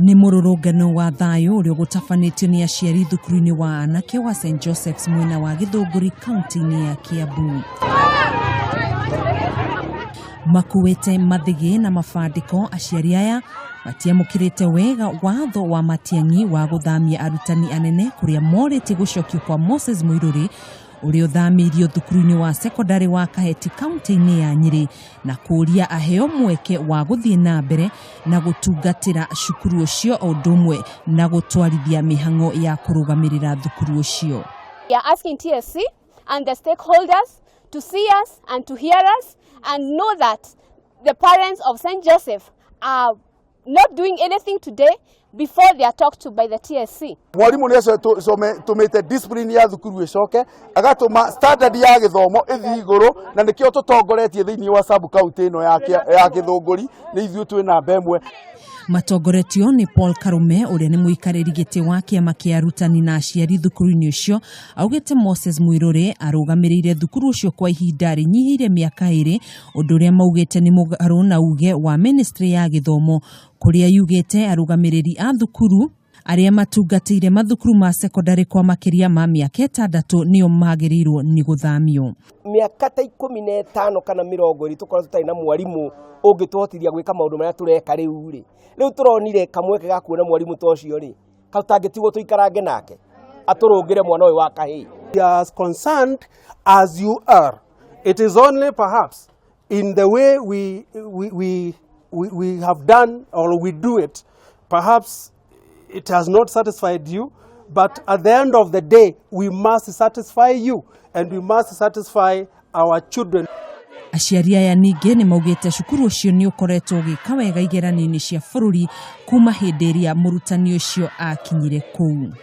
Nĩ mũrũrũngano wa thayũ ũrĩa ũgũtabanĩtio nĩ aciari thukuru-inĩ wa anake wa St Joseph's mwena wa Gĩthũngũri, kaunti-inĩ ya Kiambu. Makuĩte mathĩgĩ na mabandĩko, aciari aya matiamũkĩrĩte wega watho wa Matiang'i wa gũthamia arutani anene, kũrĩa morĩtie gũcokio kwa Moses Mũirũrĩ, ũrĩa ũthamĩirio thukuru-inĩ wa sekondarĩ wa Kaheti, kaunti-inĩ ya Nyĩrĩ, na kũũria aheo mweke wa gũthiĩ na mbere na gũtungatĩra cukuru ũcio, o ũndũ ũmwe na gũtwarithia mĩhang'o ya kũrũgamĩrĩra thukuru ũcio. We are asking TSC and the stakeholders to see us and to hear us and know that the parents of St. Joseph are not doing anything today before they are talked to by the TSC. Mwarimu nĩ acomete discipline ya thukuru, ĩcoke agatũma standard ya gĩthomo ĩthiĩ igũrũ, na nĩkĩo tũtongoretie thĩinĩ wa sub county ĩno ya Gĩthũngũri. Nĩ ithuĩ twĩ namba 1. Matongoretio nĩ Paul Karume, ũrĩa nĩ mũikarĩri gĩtĩ wa kĩama kĩa arutani na aciari thukuru-inĩ ũcio, augĩte Moses Mũirũrĩ arũgamĩrĩire thukuru ũcio kwa ihinda rĩnyihĩire mĩaka 2, ũndũ ũrĩa maugĩte nĩ mũgarũ na uge wa ministry ya gĩthomo, kũrĩa yugĩte arũgamĩrĩri a thukuru arĩa matungatĩire mathukuru ma sekondarĩ kwa makĩria ma mĩaka 6 nĩo magĩrĩirwo nĩ gũthamio. Mĩaka ta 15 kana 20 tũkorwo tũtarĩ na mwarimũ ũngĩtũhotithia gwĩka maũndũ marĩa tũreka rĩu rĩ. Rĩu tũronire kamweke ga kuona mwarimũ ta ũcio rĩ, katangĩtigwo tũikarange nake atũrũngĩre mwana ũyũ wa kahĩĩ. We are as concerned as you are. It is only perhaps in the way we have done or we do it, perhaps it has not satisfied you, but at the end of the day, we must satisfy you and we must satisfy our children. Aciari aya ningĩ nĩ maugĩte cukuru ũcio nĩ ũkoretwo ũgĩka wega igeranio-inĩ cia bũrũri kuma hĩndĩ ĩrĩa mũrutani ũcio akinyire kũu.